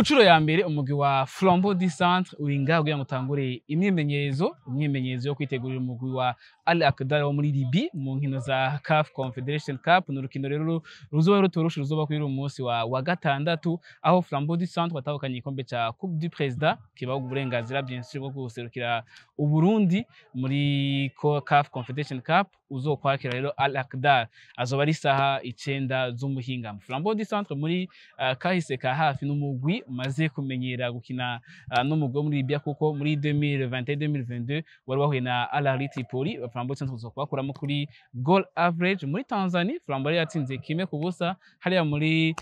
Ku nshuro ya mbere, umugwi wa Flambeau du Centre uri ngaho kugira ngo utangure imyimenyerezo yo kwitegurira umugwi wa Al Akdar wo muri Libye mu nkino za CAF Confederation Cup. Ni urukino rero ruzoba rutoroshe, ruzoba kuri uyu munsi wa gatandatu, aho Flambeau du Centre batahukanye igikombe ca Coupe du Président, kibaha uburenganzira bien sûr bwo guserukira Uburundi muri CAF Confederation Cup. Uzokwakira rero Al Akdar, azoba ari isaha 9 z'umuhingamo. Flambeau du Centre muri kahise ka hafi n'umugwi umaze kumenyera gukina n'umugwi wo muri Libya, kuko muri 2021-2022 wari wahuye na Al Ahly Tripoli. Flambeau du Centre uzokubakuramo kuri goal average. Muri Tanzania, Flambeau yari yatsinze 1-0. Hariya muri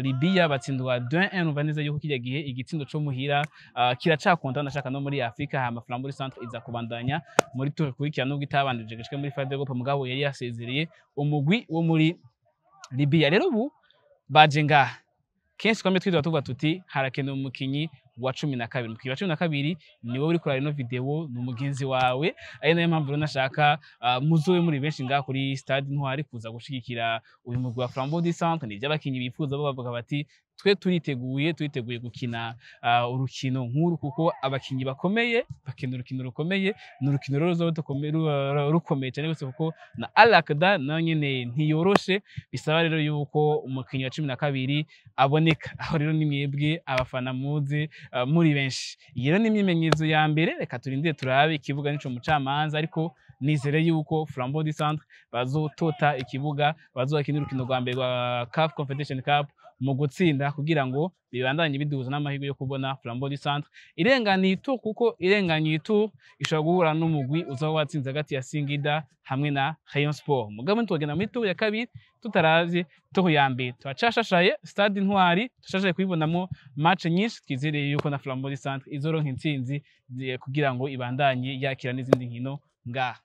Libya batsindwa 2-1. Umva neza yuko kirya gihe igitsindo co muhira kiracakonta, ndashaka no muri Afrika. Hama Flambeau du Centre iza kubandanya muri tour ikurikira, nubwo itabandanije gushika muri phase de groupe, mugabo yari yasezereye umugwi wo muri Libya. Rero ubu baje ngaha, kenshi twamye twidoga tuvuga tuti harakenewe umukinyi wa 12. Umukinyi wa 12 ni wowe uri kuraba ino video, ni umugenzi wawe. Ari nayo mpamvu rero nashaka muzobe muri benshi ngaha kuri Stade Intwari kuza gushigikira uyu mugwi wa Flambeau du Centre. Ni ivy'abakinyi bifuza, bo bavuga bati twe turiteguye gukina urukino nk'uru, kuko abakinyi bakomeye bakina urukino rukomeye. Ni urukino rero ruzoba rukomeye cyane gose, kuko na Al Akdar nayo nyene ntiyoroshe. Bisaba rero yuko umukinyi wa 12 aboneka. Aho rero ni mwebwe abafana, muze muri benshi. Iyi rero ni imyimenyerezo ya mbere. Reka turindire turabe, ikibuga nico mucamanza, ariko nizere yuko Flambeau du Centre bazotota ikibuga, bazokina urukino rwa mbere rwa CAF Confederation Cup mu gutsinda, kugira ngo bibandanye biduza n'amahirwe yo kubona Flambeau du Centre irenganiye itour, kuko irenganiye itour ishobora guhura n'umugwi uzoba watsinze hagati ya Singida hamwe na Rayon Sport. Mugabo ntitwogenda muri tour ya kabiri tutaravye tour ya mbere. Turacashashaye Stade Intwari, turashashaye kuyibonamo match nyinshi. Twizereye yuko na Flambeau du Centre izoronka intsinzi kugira ngo ibandanye yakira n'izindi nkino ngaha.